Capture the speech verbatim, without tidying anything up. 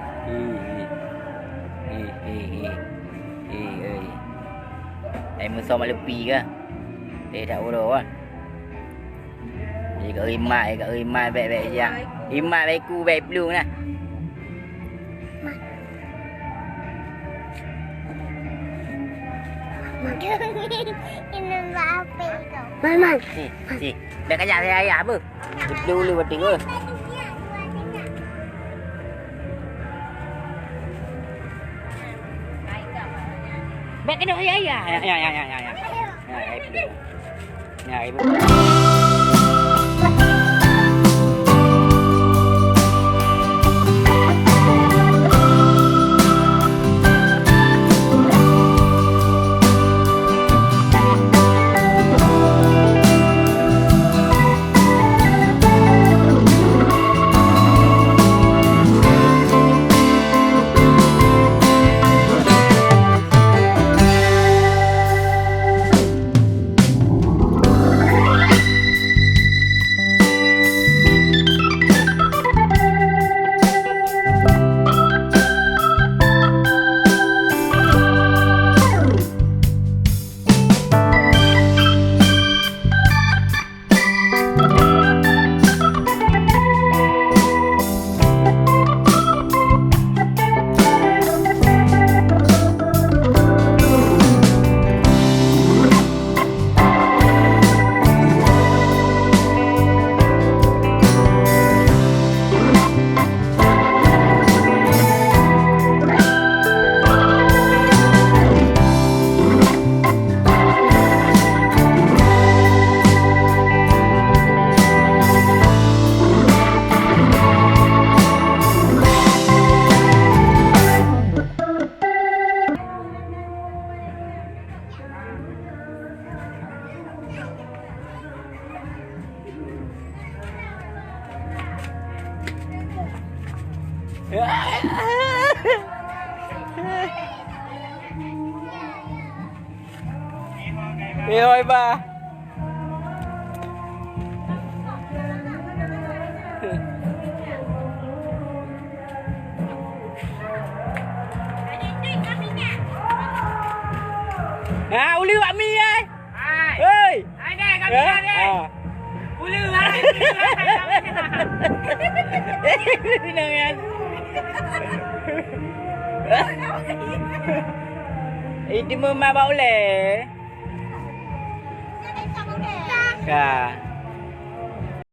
Hi, hi. Hi, hi, hi. Hi, hi. Ai musoh mak leupi kah? Eh, tak uroe, ah. Jadi kat rumah, eh, kat rumah, bèk, bèk, ya. Rumah, bèk, ku, bèk, plueng, nah. Man, man. Si, si. Bèk kajak saya ayah, apa? Dulu, dulu, betul, apa? Bèk keunoe, ya, ya. Ya, ya, ya, ya, ya, ya. Ya, ya, ya. Ya, ibu. Eh, hôi bah. Ha, uli wak mi ai. Hai. Hei. Hai deh, kami Eh? dah deh. Ha. Ulu hai. Ulu hai. Senang kan? Itu memang bak uleh. Ka.